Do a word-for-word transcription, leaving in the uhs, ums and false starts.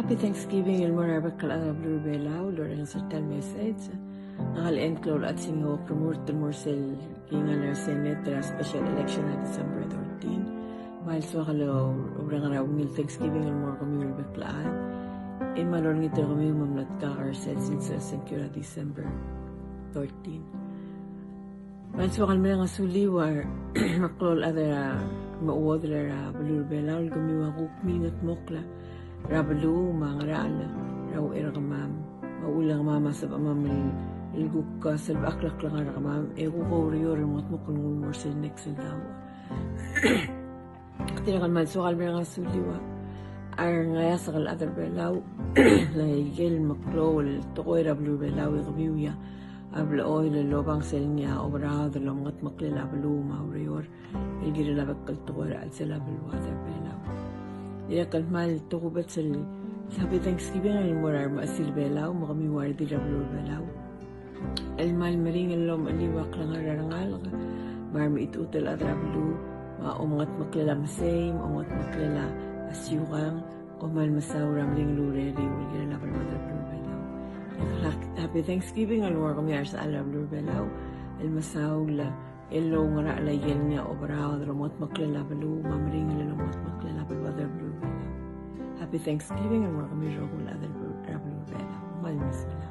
Happy Thanksgiving el mo er a rebek el chad er a beluu er a Belau el orrenges er tia el message. Ngak el Ann Klou el Adsing, e ak remurt el mo er sel kingall er a Senate er a special election er a December thirteen. Me a lsoak el oureng er a ungil Thanksgiving el mo er kemiu el bek el chad, e me a lolengit er kemiu me mlo tkak er sel sils er a sengkio er a December thirteen. Me a lsoak el mereng a suliu a remeklou el chad er a, me a chuodel er a beluu er a Belau, el kemiu a kuk mingedmokl er a beluu me a ngerachel er a uchei er kemam. Me a uchul e kemam a sebechemam el, el kuk, a, selbechakl a klengar er kemam, e kuk oureor el mengedmokl el nguu el mo er sel next el daob. Dirrek el kmal soak el mereng a suliu a rengeasek el chad er a Belau, le ikel meklou el tekoi er a beluu er a Belau, e kemiu a, a blechoel el obang sel ngii a oberaod el omengedmeklel a beluu me a ureor el kirel a bek el tekoi er a chelsel a beluad er a Belau. Dirrek el kmal tokubets el Happy Thanksgiving el mo er a remechesil Belau me kemiu a redil er a beluu er a Belau, el kmal meringel el omecheliu a klengar er a rengalek me a remechitechut el chad er a beluu, me a omengedmeklel a mesei, me a omengedmeklel a siukang. Kom kmal mesaul er a meringel el ureriu el kirel a beluad er a beluu er a Belau. Happy Thanksgiving el mo er kemiu a resechal er a beluu er a Belau, el mesaul el oungerachel a ikel ngii a oberaod el omengedmeklel a beluu me a meringel el omengedmeklel a beluad er a beluu er a Belau. Happy Thanksgiving el mo er kemiu el rokui el chad er a beluu er a Belau. Kmal mesulang.